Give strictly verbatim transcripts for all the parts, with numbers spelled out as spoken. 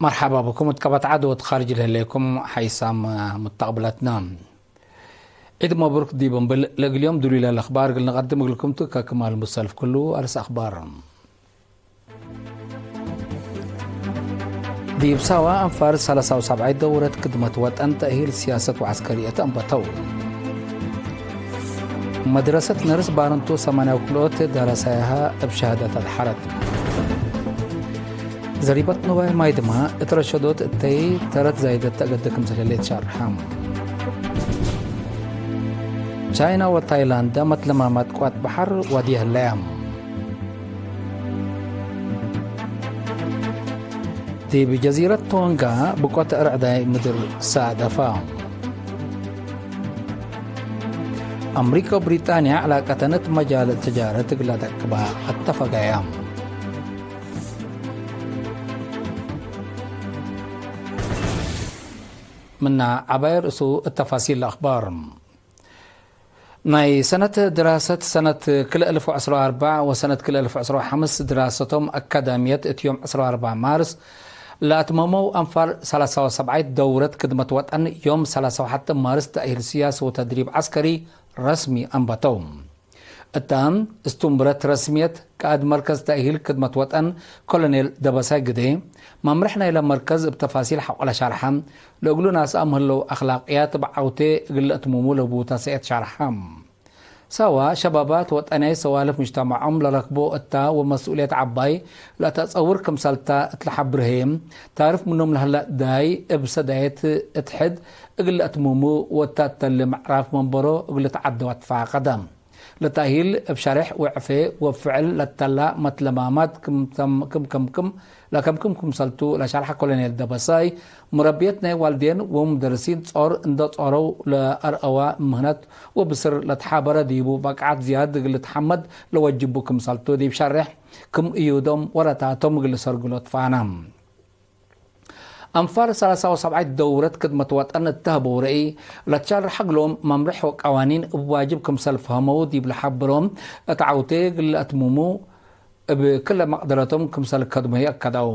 መርሐባ ብኩም እት ቀበት ዐድ ወእት ካርጅ ለህሌኩም ሐይሳም ሙተቅብለትነ። ዒድ መብሩክ ዲብ እንብል፣ ለእግል ዮም ድሉይ ለለአክባር እግል ንቀድም እግልኩም ቱ። ከክማል ሙሰልፍ ክሉ አርስ አክባር። ዲብ ሳዋ አንፋር ሰላሳ ወሰብዓይ ደውረት ክድመት ወጠን ተእሂል ሲያሰት ወዐስከርየት አንበተው። መድረሰት ነርስ ባረንቶ ሰማንያ ወክልኦት ደረሳያሃ እብ ሸሃደት አድሐረት። ዘሪበት ንዋይ ማይድማ እት ረሸዶት እተይ ተረት ዛይደት ተአገደ ክምሰል ህሌት ሻርሐ። ቻይና ወታይላንድ መትለማማት ቋት በሐር ዋዲ ህለያ። ዲብ ጀዚረት ቶንጋ ብቆት ርዕዳይ ምድር ሳደፋ። አምሪካ ወብሪጣንያ ዕላቀተን እት መጃል ትጃረት እግል ለአደቅባ አተፈቀያ። ምና ዐባይ ርእሱ እት ተፋሲል አክባር። ናይ ሰነት ድራሰት ሰነት ክልኤ እልፍ ወዐስራ ወአርበዕ ወሰነት ክልኤ እልፍ ወዐስራ ወሐምስ ድራሰቶም አካዳምየት እት ዮም ዐስራ ወአርበዕ ማርስ ለአትመመው አንፋር ሰላሳ ወሰብዓይት ደውረት ክድመት ወጠን ዮም ሰላሳ ወሐተ ማርስ ተእሂል ስያሲ ወተድሪብ ዐስከሪ ረስሚ አንበተው። እታ እስትምብረት ረስምየት ቃእድ መርከዝ ተእሂል ክድመት ወጠን ኮሎኔል ደበሳይ ግዴ፣ መምርሕ ናይለ መርከዝ እብ ተፋሲል ሐቆለ ሻርሐ፣ ለእግሉ ናስአም ህለው አክላቅያት እብ ዐውቴ እግል ለአትምሙ ለቡ ተሰኤት ሻርሐ። ሳዋ ሸባባት ወጠንያይ ሰዋልፍ ሙጅተመዖም ለረክቦ እታ ወመስኡልየት ዐባይ ለአተአጸውር ክምሰልታ እት ለሐብር ህዬ፣ ታርፍ ምኖም ለህላ ዳይ እብ ሰዳየት እት ሕድ እግል ለአትምሙ ወእታ እተሊ ምዕራፍ መንበሮ እግል ልትዐደው አትፋቀደ። ለተእሂል እብ ሸሬሕ ወዕፌ ወፍዕል ለተላ መትለማማት ክም ተም-፣ ክም ከምክም ለከምክም ክምሰልቱ ለሸርሐ ኮሎኔል ደበሳይ፣ ሙረብየት ናይ ዋልዴን ወሙደርሲን ጾር እንደ ጾረው ለአርአዋ ምህነት ወብስር ለተሓበረ ዲቡ በቅዓት ዝያድ እግል ልትሐመድ ለወጅቡ ክምሰልቱ ዲብ ሸሬሕ ክም እዩዶም ወረታቶም እግል ልሰርግሎ ትፋና። አንፋር ሰላሳ ወሰብዓይት ደውረት ክድመት ወጠን እተህበው ረኢ፣ ለትሻርሐ እግሎም መምርሕ ወቀዋኒን እብ ዋጅብ ክምሰል ፈሀመው ዲብ ለሐብሮም፣ እት ዐውቴ እግል ለአትምሙ እብ ክለ መቅደረቶም ክምሰል ከድሞ ህይ አከደው።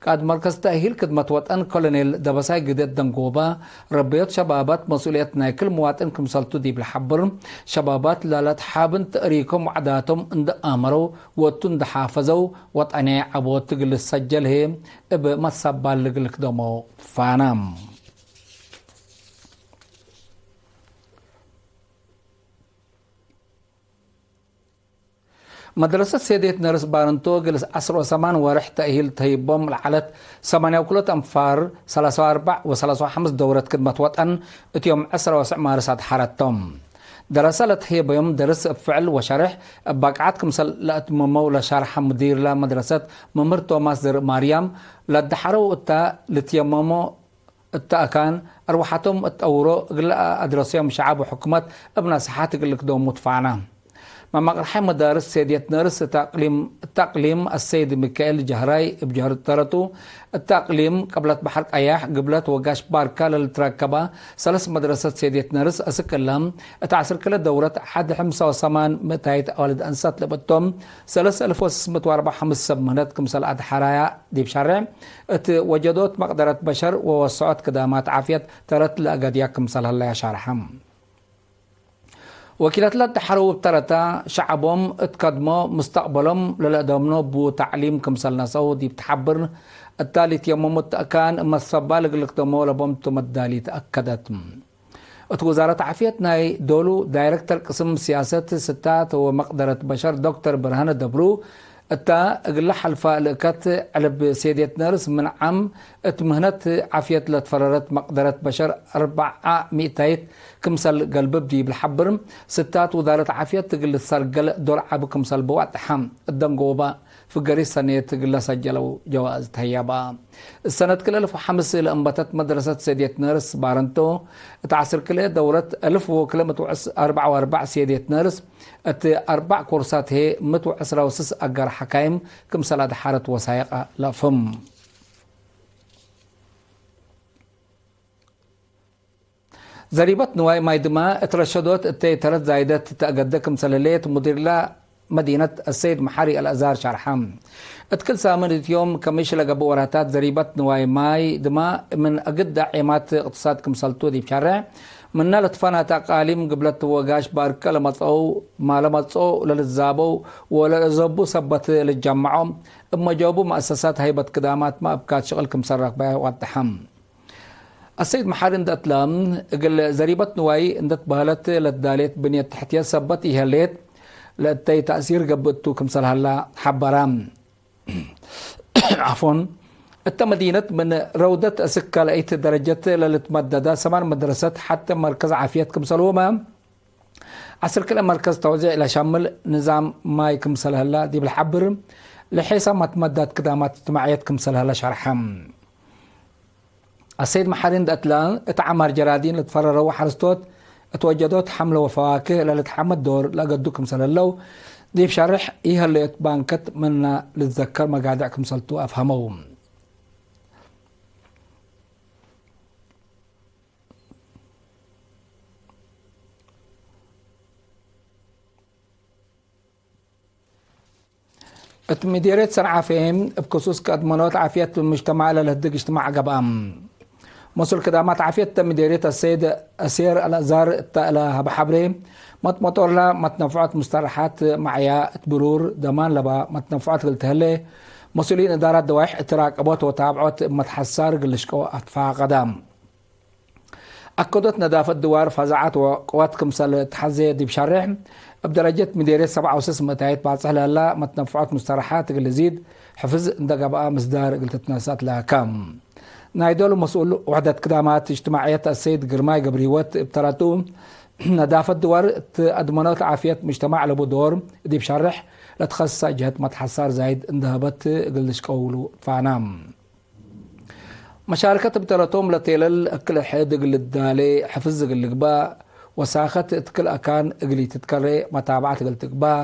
ቃእድ መርከዝ ተእሂል ክድመት ወጠን ኮሎኔል ደበሳይ ግደት ደንጎባ፣ ረበዮት ሸባባት መስኡልየት ናይ ክል ምዋጥን ክምሰልቱ ዲብ ለሐብር፣ ሸባባት ላለትሓብን ተእሪኮም ወዐዳቶም እንደ አመረው ወእቱ እንደ ሓፈዘው፣ ወጠንያይ ዐቦት እግል ልሰጀል ህዬ እብ መትሰባል እግል ልክደሞ ፋና። መድረሰት ሴዴት ነርስ ባረንቶ እግል ዐስር ወሰማን ወርሕ ተእሂል ተህይቦም ለዐለት ሰማንያ ወክልኦት አንፋር ሰላሳ ወአርበዕ ወሰላሳ ወሐምስ ደውረት ክድመት ወጠን እት ዮም ዐስር ወስዕ ማርስ አድሐረቶም። ደረሰ ለትህየበዮም ደርስ እብ ፍዕል ወሸሬሕ እብ ባቅዓት ክምሰል ለአትመመው ለሻርሐ ሙዲርለ መድረሰት መምህር ቶማስ ዘርእማርያም፣ ለአድሐረው እተ ልትየመሞ እተ አካን፣ አርወሐቶም እት ጠውሮ እግለ አድረሰዮም ሸዐብ ወሕኩመት እብ ነስሐት እግል ልክደሙ ትፋና። መመቅርሐ መዳርስ ሴድየት ነርስ እት አቅሊም፣ እት አቅሊም አሰይድ ሚካኤል ጀህራይ እብ ጀህር ተረቱ፣ እት አቅሊም ቅብለት በሐር ቀያሕ፣ ግብለት ወጋሽ ባርካ ለልትረከባ ሰለስ መድረሰት ሴድየት ነርስ አስክ እለ፣ እት ዐስር ክለ ደውረት ሐድ ሕምሳ ወሰማን ምእታይት አዋልድ አንሳት ለብእቶም፣ ሰለስ አልፍ ወስስ ምእት ወአርበዕ ሐምስ ሰብ ምህነት ክምሰል አድሐራያ ዲብ ሻሬዕ፣ እት ወጀዶት መቅደረት በሸር ወወሰዖት ክዳማት ዓፍየት ተረት ለአገድያ ክምሰል ሀለያ ሻርሐ። ወኪለት ለአድሐረው እብ ተረታ፣ ሸዐቦም እት ከድሞ ሙስተቅበሎም ለለአደምኖ ቡ ተዕሊም ክምሰል ነሰው ዲብ ተሐብር፣ እታ ልትየመሙ ተአካን መሰባል እግል ልክደሞ ለቦም ቱ መዳሊት አከደት። እት ውዛረት ዓፍየት ናይ ዶሉ ዳይረክተር ቅስም ስያሰት ስታት ወመቅደረት በሸር ዶክተር ብርሃነ ደብሩ፣ እታ እግለ ሐልፋ ልእከት ዕልብ ሴድየት ነርስ ምን ዓም እት ምህነት ዓፍየት ለትፈረረት መቅደረት በሸር አርበዓ ሚእታይት ክምሰል ገልብብ ዲብ ለሐብር፣ ስታት ውዛረት ዓፍየት እግል ልትሰርገል ዶር ዐቢ ክምሰል ብወጠሐ እት ደንጎበ ፍገሪት ሰኔት እግለ ሰጀለው ጀዋእዝ ተህየበ። እሰነት ክልኤ እልፍ ወሐምስ ለእንበተት መድረሰት ሴድየት ነርስ ባረንቶ፣ እት ዐስር ክልኤ ደውረት እልፍ ወክልኤ ምእት ወአርበዕ ወአርበዕ ሴድየት ነርስ፣ እት አርበዕ ኮርሳት ህዬ ምእት ወዐስራ ወስስ አጋር ሐካይም ክምሰል አድሐረት ወሳይቀ ለአፍህም። ዘሪበት ንዋይ ማይ ድማ እት ረሸዶት እተይ ተረት ዛይደት ተአገደ ክምሰል ህሌት ሙዲርለ መዲነት አሰይድ መሐሪ አልአዛር ሸርሐ። እት ክል ሳምን እት ዮም ከሚሽ ለገብእ ወራታት ዘሪበት ንዋይ ማይ ድማ ምን አግድ ዳዔማት እቅትሳድ ክምሰልቱ ዲብ ሸርሕ፣ ምነ ለትፈናተ አቃሊም ግብለት ወጋሽ ባርከ ለመጽአው፣ ማለ መጽኦ ለልትዛበው ወለለዘቡ ሰበት ልትጀመዖ፣ እብ መጆቡ መአሰሳት ሀይበት ክዳማትመ እብ ካት ሽቅል ክምሰል ረክበ ወደሐ። አሰይድ መሐሪ እንደ እትለ፣ እግል ዘሪበት ንዋይ እንደ ትበህለት ለትዳሌት ብንየት ተሕትየት ሰበት ኢሀሌት፣ ለእተይ ተእሲር ገብእ ቱ ክምሰል ሀላ ሐበረ። ዓፎን፣ እተ መዲነት ምን ረውደት እስክ ካልአይት ደረጀት ለልትመደደ ሰማን መድረሰት ሐተ መርከዝ ዓፍየት ክምሰልሁመ፣ ዐስር ክልኤ መርከዝ ተውዜዕ ለሸምል ንዛም ማይ ክምሰል ሀላ ዲብ ለሐብር፣ ለሔሳም መትመዳት ክዳማት እጅትማዕየት ክምሰል ሀለ ሸርሐ። አሰይድ መሐሪ እንደ እትለ፣ እት ዐማር ጀራዲን ለትፈረረው ሐረስቶት እት ወጀዶት ሐምለ ወፈዋክህ ለልትሐመድ ዶር ለአገዱ ክምሰል ህለው፣ ዲብ ሸርሕ ኢሀለዮት ባንከት ምነ ልትዘከር መጋድዕ ክምሰልቱ አፍሀመው። እት ምዴርየት ሰንዓፌ እብ ክሱስ ከአድመኖት ዓፍየት ሙጅተማዕ ለልህድግ እጅትማዕ ገብአ። መሱል ክዳማት ዓፍየት እተ ምዴርየት አሰይድ አሴር አልአዛር እተ እለ ሀበ ሐብሬ፣ መጥመጦርላ መትነፍዖት ሙስተረሓት መዕያ እት ብሩር ደማን ለባ መትነፍዖት እግል ተህሌ፣ መሱሊን እዳራት ደዋይሕ እት ራቀቦት ወታብዖት እብ መትሐሳር እግል ልሽቀው አትፋቀዳ። አከዶት ነዳፈት ድዋር ፈዛዐት ወቅወት ክምሰል ተሐዜ ዲብ ሸሬሕ፣ እብ ደረጀት ምዴርየት ሰብዓ ወስስ ምእታይት ባጽሕ ለህላ መትነፍዖት ሙስተረሓት እግል ልዚድ፣ ሕፍዝ እንደ ገብአ ምስዳር እግል ትትነሰእ ትላከ። ናይ ዶል መስኡል ውሕደት ክዳማት እጅትማዕየት አሰይድ ግርማይ ገብረሂወት እብ ተረቱ፣ ነዳፈት ድዋር እት አድመኖት ዓፍየት ሙጅተማዕ ለቡ ዶር ዲብ ሸሬሕ ለትከሰሰ ጀህት መትሐሳር ዛይድ እንደ ሀበት እግል ልሽቀውሉ ትፋና። መሻርከት እብ ተረቶም ለቴለል እክል ሕድ እግል ልዳሌ፣ ሕፍዝ እግል ልግባእ፣ ወሳኸት እት ክል አካን እግል ኢትትከሬ መታብዐት እግል ትግባእ፣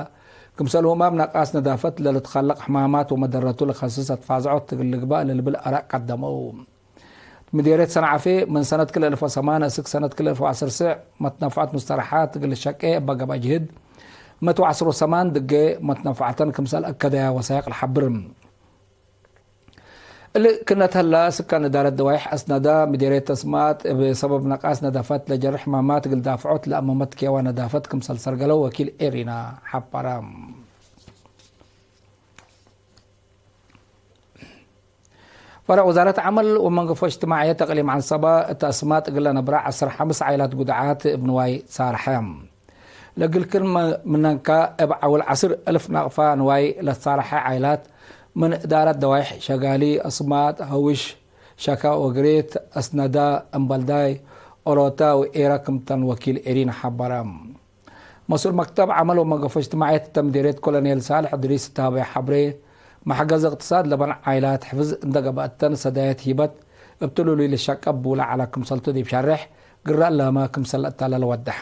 ክምሰልሁማም ነቃስ ነዳፈት ለልትከለቅ ሕማማት ወመደረቱ ለከስስ አትፋዝዖት እግል ልግባእ ለልብል አራእ ቀደመው። ምዴርየት ሰንዓፌ ምን ሰነት ክልኤ አልፍ ወሰማን እስክ ሰነት ክልኤ አልፍ ወዐስር ስዕ መትነፍዖት ሙስተረሓት እግል ልሸቄ እበ ገብአ ጅህድ፣ ምእት ወዐስር ወሰማን ድጌ መትነፍዖተን ክምሰል አከደያ ወሳይቅ ለሐብር። እሊ ክነት ሀላ፣ ስካን እዳረት ደዋይሕ አስነዳ፣ ምዴርየት ተስማጥ እብ ሰበብ ነቃስ ነዳፈት ለጀርሕ ሕማማት እግል ዳፍዖት ለአመመት ኬዋ ነዳፈት ክምሰል ሰርገለው ወኪል ኤሪና ሐበረ። ፈረዕ ወዛረት ዐመል ወመንገፎ እጅትማዕየት እቅሊም ዐንሰበ፣ እት አስማጥ እግል ለነብራ ዐስር ሐምስ ዓይላት ጉድዓት እብ ንዋይ ሳርሐ። ለእግል ክል መ-፣ ምነንካ እብ ዐውል ዐስር እልፍ ናቅፋ ንዋይ ለትሳረሐ ዓይላት፣ ምን እዳረት ደዋይሕ ሸጋሊ፣ አስማጥ፣ ሀውሽ፣ ሸካ ወግሬት፣ አስነዳ፣ እምበልዳይ፣ ኦሮታ ወኤረ ክምተን ወኪል ኤሪና ሐበረ። መስኡል መክተብ ዐመል ወመንገፎ እጅትማዕየት እተ ምዴርየት ኮሎኔል ሳልሕ እድሪስ እት ሀበየ ሐብሬ፣ መሕገዝ እቅትሳድ ለበን ዓይላት ሕፍዝ እንደ ገብአተን ሰዳየት ሂበት እብ ትሉሉይ ልሸቀብ ቡለ ዐለ ክምሰልቱ ዲብ ሸሬሕ ግረ እላመ ክምሰል ለአታለለ ወደሐ።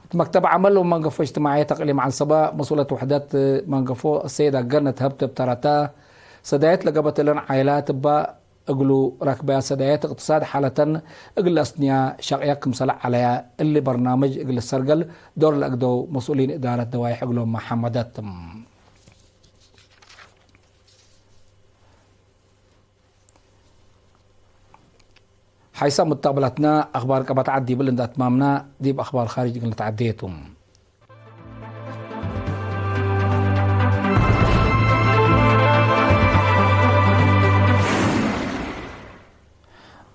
እት መክተብ ዐመል ወመንገፎ እጅትማዕየት እቅሊም ዐንሰበ፣ መስኡለት ውሕደት መንገፎ ሰይድ አገነት ሀብት እብ ተረተ፣ ሰዳየት ለገብአት እለን ዓይላት እበ እግሉ ረክበያ ሰዳየት እቅትሳድ ሓለተን እግል ለአስትንያ ሸቅየ ክምሰለ ዐለየ፣ እሊ በርናምጅ እግል ልሰርገል ዶር ለአግደው መስኡሊን እዳረት ደዋይሕ እግሎምመ ሐመደት። ሐይሰ ሙተቅብለትነ አክባር ቀበት ዐድ ዲብል እንደ አትማምነ፣ ዲብ አክባር ካርጅ እግል ንትዐዴ ቱ።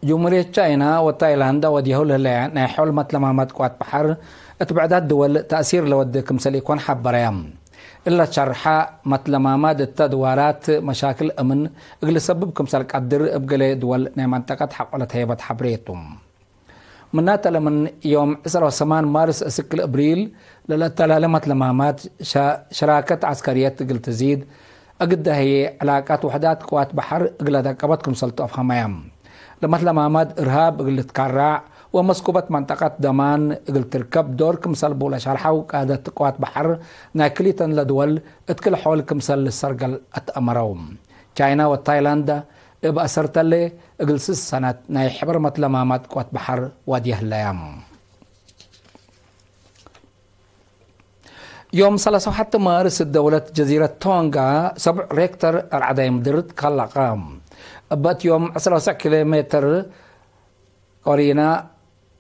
ጅምሁርየት ቻይና ወታይላንድ አወድየሁ ለህለየ ናይ ሖል መትለማማድ ቅዋት በሐር እት ብዕዳት ድወል ተእሲር ለወዴ ክምሰል ኢኮን ሐበረየ። እለ ሸርሐ፣ መትለማማድ እተ ድዋራት መሻክል አምን እግል ልሰብብ ክምሰል ቀድር እብ ገሌ ድወል ናይ መንጠቀት ሐቆለት ሀይበት ሐብሬ ቱ። ምናተ ለምን ዮም ዕስራ ወሰማን ማርስ እስክ ለእብሪል ለለአተላሌ መትለማማድ ሸ-፣ ሸራከት ዐስከርየት እግል ትዚድ፣ እግደ ህዬ ዕላቃት ውሕዳት ቅዋት በሐር እግለ ደቀበት ክምሰልቱ አፍሀመየ። ለመትለማማድ እርሃብ እግል ልትካራዕ ወመስኩበት መንጠቀት ደማን እግል ትርከብ ዶር ክምሰል ቡ ለሸርሐው ቃደት ቅዋት በሐር ናይ ክልኢተን ለድወል እት ክል ሖል ክምሰል ልሰርገል አትአመረው። ቻይና ወታይላንድ እብ አሰርተሌ እግል ስስ ሰነት ናይ ሕበር መትለማማድ ቅዋት በሐር ዋድየ ህለየ። ዮም ሰላሳ ወሐተ ማርስ፣ ደውለት ጀዚረት ቶንጋ ሰብዕ ሬክተር አርዓዳይ ምድር ትከለቀ። እበ እት ዮም ዕስራ ወሰዕ ኪሎ ሜትር ቆሪና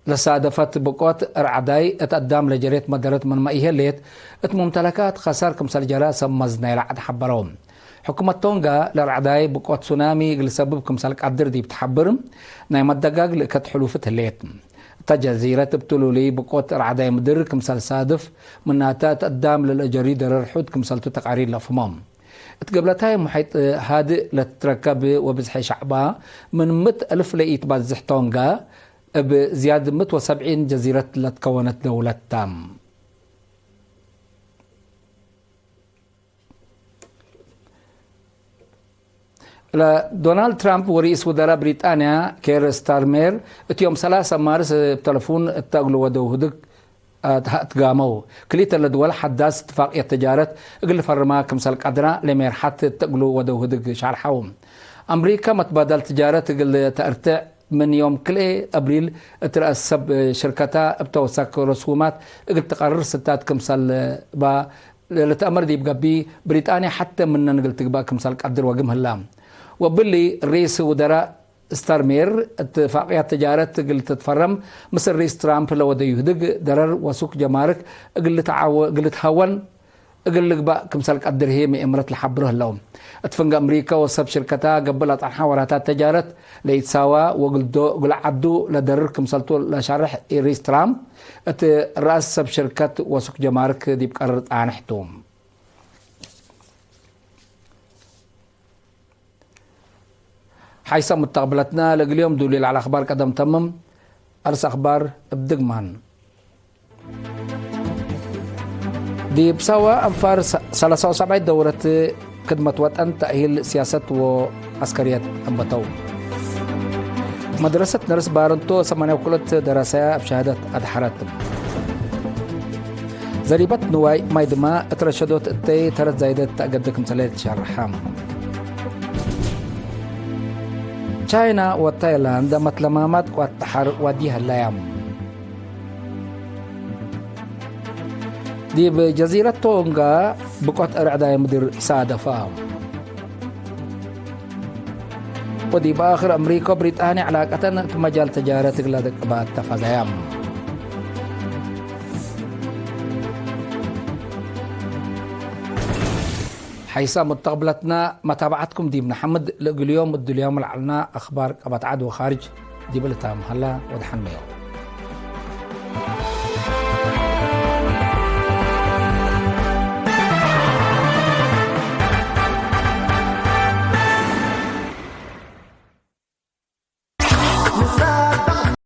ለሳደፈት ብቆት አርዓዳይ እት አዳም ለጀሬት መደረት ምንመ ኢሄሌት፣ እት ሙምተለካት ከሰር ክምሰል ጀራ ሰብ መዝ ናይለ ዐድ ሐበረው። ሕኩመት ቶንጋ ለአርዓዳይ ብቆት ሱናሚ እግል ሰብብ ክምሰል ቀድር ዲብ ተሐብር፣ ናይ መደጋግ ልእከት ሕሉፍት ህሌት። እተ ጀዚረት እብ ትሉሊ ብቆት አርዓዳይ ምድር ክምሰል ሳድፍ፣ ምናተ እት አዳም ለልአጀሪ ደረር ሑድ ክምሰልቱ ተቃሪር ለአፍህሞ። እት ገብለታይ ሙሐይጥ ሃድእ ለትትረከብ ወብዝሐ ሸዕባ ምን ምእት አልፍ ለኢትባዝሕ ቶንጋ፣ እብ ዝያድ ምእት ወሰብዒን ጀዚረት ለትከወነት ደውለት ተ። ለዶናልድ ትራምፕ ወርኢስ ውዘራእ ብሪጣንያ ኬር ስታርሜር እት ዮም ሰላሰ ማርስ እብ ተለፉን እተ እግሉ ወደው ህድግ አትጋመው። ክልኢተ ለድወል ሐዳስ እትፋቅየት ትጃረት እግል ልፈርማ ክምሰል ቀድራ ለሜርሐት እተ እግሉ ወደው ህድግ ሻርሐው። አምሪከ መትባዳል ትጃረት እግል ተአርትዕ ምን ዮም ክልኤ አብሪል እት ረአስ ሰብ ሽርከታ እብ ተወሰክ ረሱማት እግል ትቀርር ስታት ክምሰል ባ ለልትአመር ዲብ ገብእ፣ ብሪጣንያ ሐቴ ምነን እግል ትግበእ ክምሰል ቀድር ወግም ህላ። ወእብሊ፣ ርኢስ ውዘራእ ስታርሜር እትፋቅያት ትጃረት እግል ትትፈረም ምስል ርኢስ ትራምፕ ለወደዩ ህድግ፣ ደረር ወሱክ ጀማርክ እግል ልትዓወ-፣ እግል ልትሀወን እግል ልግበእ ክምሰል ቀድር ህይ ምእምረት ለሐብሮ ህለው። እት ፍንገ አምሪከ ወሰብ ሽርከታ ገብእ ለጸንሐ ወራታት ተጃረት ለኢትሳዋ ወእግል ዶ-፣ እግል ዐዱ ለደርር ክምሰልቱ ለሸርሕ ርኢስ ትራምፕ፣ እት ረአስ ሰብ ሽርከት ወሱክ ጀማርክ ዲብ ቀርር ጻንሕ ቱ። ሐይሰ ሙተቅብለትነ ለእግል ዮም ዱሊ ለዐለ አኽባር ቀደም ተምም። አርስ አኽባር እብ ድግማን። ዲብ ሳዋ አንፋር ሰ-፣ ሰላሳ ወሰብዓይ ደውረት ክድመት ወጠን ተእሂል ሲያሰት ወዐስከርየት አንበተው። መድረሰት ነርስ ባረንቶ ሰማንያ ወክልኦት ደራሰያ እብ ሸሃደት አድሐረት። ዘሪበት ንዋይ ማይ ድማ እት ረሸዶት እተይ ተረት ዛይደት ተአገደ ክምሰለ ትሸርሐ። ቻይና ወታይላንድ መትለማማት ቋት ተሐር ዋዲ ሀለያ። ዲብ ጀዚረት ቶንጋ ብቆት አርዕዳይ ምድር ሳደፋ። ወዲብ አክር፣ አምሪከ ወብሪጣንያ ዕላቀተን እት መጃል ተጃረት እግለ ደቅባት ተፋገያ። ሐይሳ ሙተቅብለትና መታብዐትኩም ዲብ ነሐምድ፣ ለእግል ዮም እድልዮም ለዐልና አኽባር ቀበት ዐድ ወኻርጅ ዲብ ልታም ሀላ ወደሐንመዮ።